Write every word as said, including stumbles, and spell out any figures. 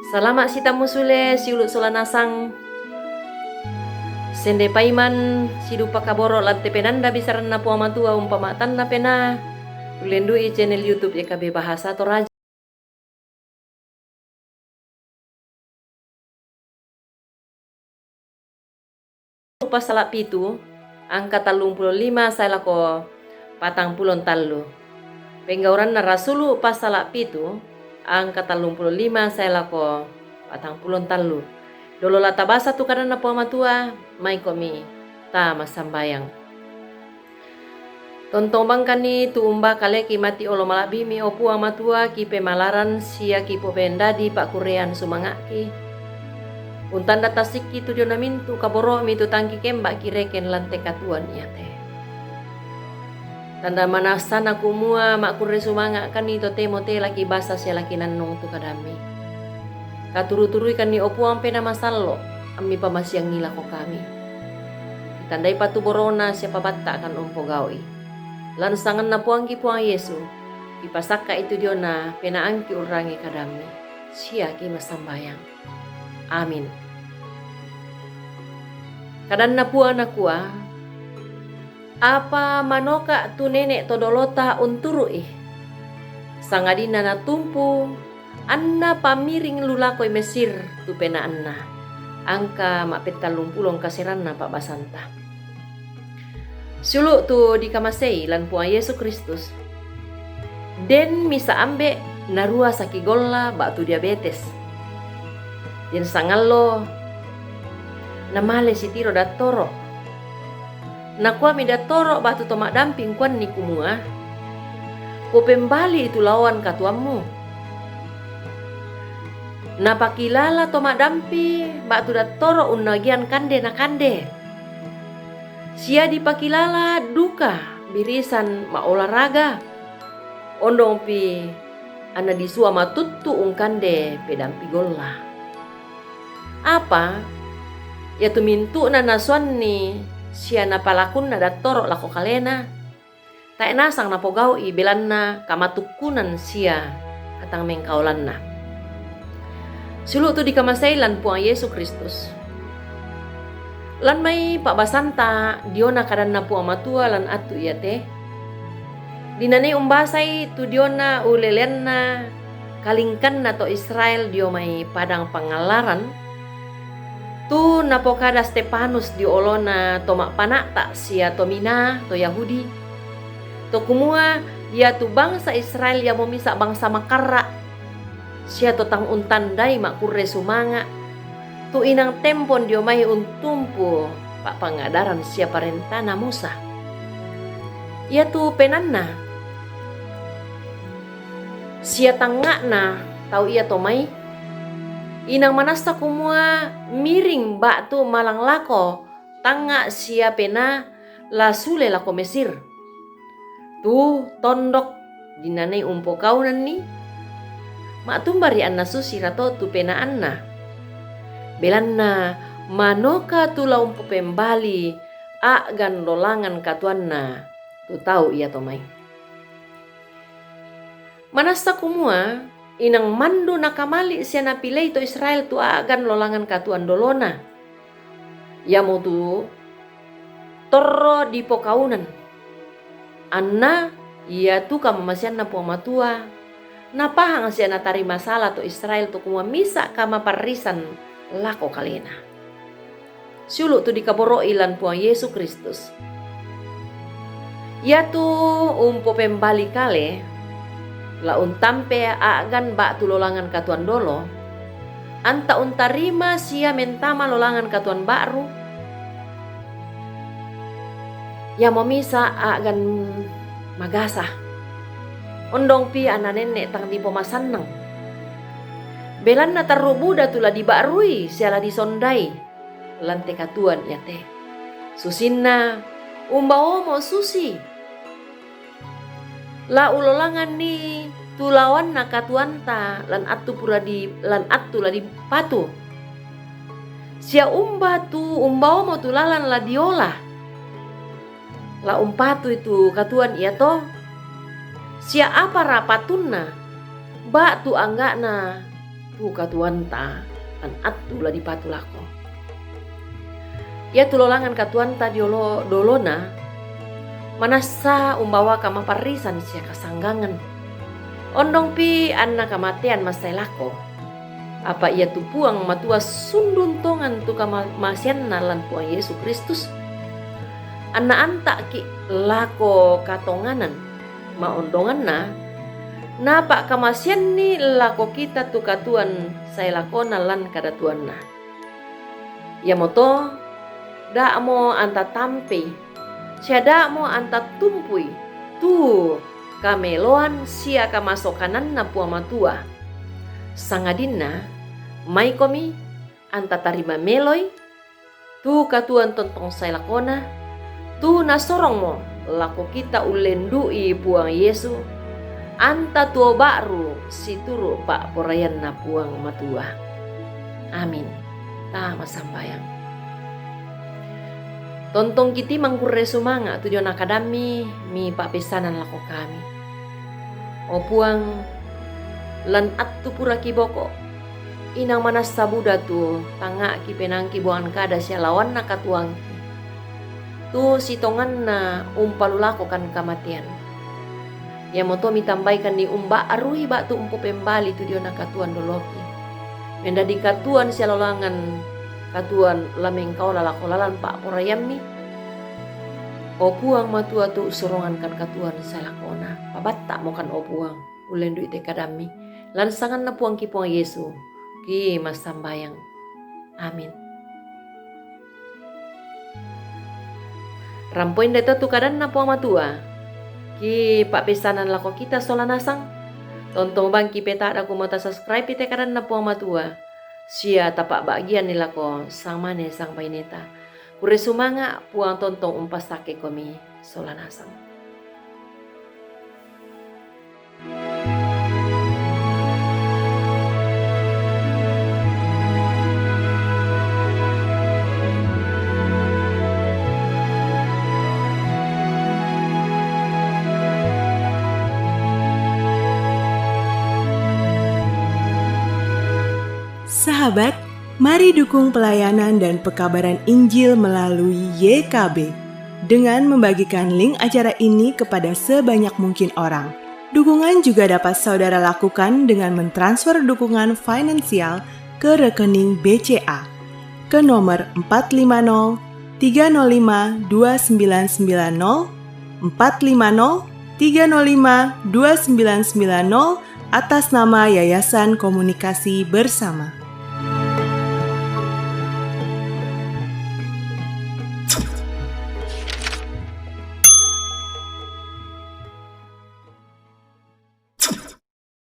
Salama' sitammu sule, siulu' sola nasang. Sende paiman sidupa kaboro' lan te penanda bisaranna Puang Matua umpama'tanna penaa, ullendu'i channel YouTube Y K B Bahasa Toraja. Passala' pitu, angka tallumpulo lima sae lako patangpulo tallu. Penggauranna Rasulu' passala' pitu, angka tallumpulo lima sae lako patangpulo tallu. Dolo la tabasa tu kadanna Puang Matua, maikomi ta massambayang. Tontong bangkanni tu umba kaleki mati olo mala'bimi, o Puang Matua, kipemalaran sia kipopendadi pa'kurrean sumanga'ki. Untanda tassikki tu diona mintu' kaboro'mi tu tang kikemba'ki reken lan te katuoan iate. Tanda manassana kumua ma'kurre sumanga'kanni totemo te laki basa sia laki nannung tu kadammi. Katuru-turuikanni, o Puang, Penaa Masallo', ammipamasiangngi lako kami. Kitandai patuborona sia pabatta'kan umpogau'i. Lan sanganna Puangki Puang Yesu, kipasakka'i tu diona penaangki urrangi kadammi, sia kimassambayang. Amin. Kadanna Puang nakua, apa manoka' tu nene' to dolota unturu'i, sangadinna natumpu anna pammiring lu lakoi Mesir tu penaanna, angka ma'pettallumpulo kaseranna pa'basanta. Siulu' tu dikamasei lan Puang Yesu Kristus, den misa' ambe' narua saki golla ba'tu diabetes. Den sangallo namale sitiro dattoro'. Nakuami dattoro' ba'tu to ma'damping kuanni kumua, popembali'i tu laoan katuammu. Napakilala to ma'dampi ba'tu dattoro' unnagian kande nakande. Sia dipakilala duka birisan ma'olahraga, ondongpi anna disua matuttu ungkande pedampi golla. Apa iatu mintu'na nasuanni sia napalakunna dattoro' lako kalena, tae' nasang napogau'i belanna kamatukkunan sia katang mengkaolanna. Siulu' tu dikamasei lan Puang Yesu Kristus. Lan mai pa'basanta diona kadanna Puang Matua lan attu iate, dinanei umbasai tu diona uleleanna kalingkanna to Israel dio mai padang pangallaran, tu napokada Stefanus dio olona to ma'pana'ta' sia to minaa to Yahudi, to kumua, iatu bangsa Israel iamo misa' bangsa makarra', sia to tang untandai ma'kurre sumanga', tu inang tempon dio mai untumpu pa'pangadaran sia parentana Musa. Iatu penaanna sia tangnga'na tau iato mai, inang manassa kumua miring ba'tu malang lako tangnga' sia penaa la sule lako Mesir. Tu tondok dinanei umpokaunanni, ma'tumba ri anna susi rato tu penaanna. Belanna manoka tu la umpopembali a'gan lolangan katuanna tu tau iato mai. Manassa kumua, inang mandu nakamali' sia napilei to Israel tu a'gan lolangan katuoan dolona. Iamotu torro dipokaunan. Anna iatu kamamaseanna Puang Matua, napahang sia natarima sala to Israel to kumua misa' kamaparrisan lako kalena. Siulu' tu dikaboro'i lan Puang Yesu Kristus. Iatu umpopembali kale, la untampe a'gan ba'tu lolangan katuoan dolo, anta untarima sia mentama lolangan katuoan ba'ru, iamo misa' a'gan magasa. Ondongpi anna nenne' tang dipomasannang. Belanna tarru' buda tu la diba'rui sia la disondai lan te katuoan iate. Susinna, umba omo' susi. La ulolanganni tu laoanna katuoanta lan attu pura di, lan attu la dipatu. Sia umba tu, umba omo' tu lalan la diola. La umpatui tu katuoan iato, sia apara patunna, ba'tu angga'na tu katuanta, an attu la dipatu lako. Ia tu lolangan katuanta diolo dolona, manassa umbawa kamaparrisan sia kasanggangan. Ondongpi anna kamatean massai lako. Apa ia tu Puang Matua sundun tongan tu kamasianna lan Puang Yesu Kristus. Anna anta'ki lako katonganan, maondonganna, napa kamasianni lako kita tu katuan sai lakona lan kadatuanna. Iamoto, da'mo anta tampei, sia da'mo anta tumpui, tu kameloan sia kamasokananna Puang Matua. Sangadinna, maikomi anta tarima meloi, tu katuan tontong sai lakona, tu nasorongmo lako kita ullendu'i Puang Yesu, anta tuo ba'ru situru pa'poraianna Puang Matua. Amin. Tama sambayang. Tontongki ti mangkurre sumanga tu diona kadammi mipa'peissanan lako kami. O Puang, lan attu pura kiboko, inang manassa buda tu tangnga'ki penaangki bongan kada sia lawanna katuangki. Tu sitonganna umpalulakokan kamatean. Iamoto mitambaikanni umba'rui ba'tu umpopembali tu diona katuan doloki. Mendadding katuan sia lolangan katuan la mengkaola lako lalan pa'poraiammi. O Puang Matua tu usorongankan katuan sai lakona. Pabatta'mokan o Puang, ullendu'i te kadammi. Lan sanganna Puangki Puang Yesu, ki massambayang. Amin. Rampo indato tu kadanna Puang Matua. Ki pa'peissanan lako kita sola nasang. Tontong bangki peta'da kumua ta subscribe te kadanna Puang Matua. Sia tapa'ba'gianni lako sangmane sangbaineta. Kurre sumanga, Puang tontong umpassakkekomi sola nasang. Sahabat, mari dukung pelayanan dan pekabaran Injil melalui Y K B dengan membagikan link acara ini kepada sebanyak mungkin orang. Dukungan juga dapat saudara lakukan dengan mentransfer dukungan finansial ke rekening B C A ke nomor empat lima nol tiga nol lima dua sembilan sembilan nol, empat lima nol tiga nol lima dua sembilan sembilan nol, atas nama Yayasan Komunikasi Bersama.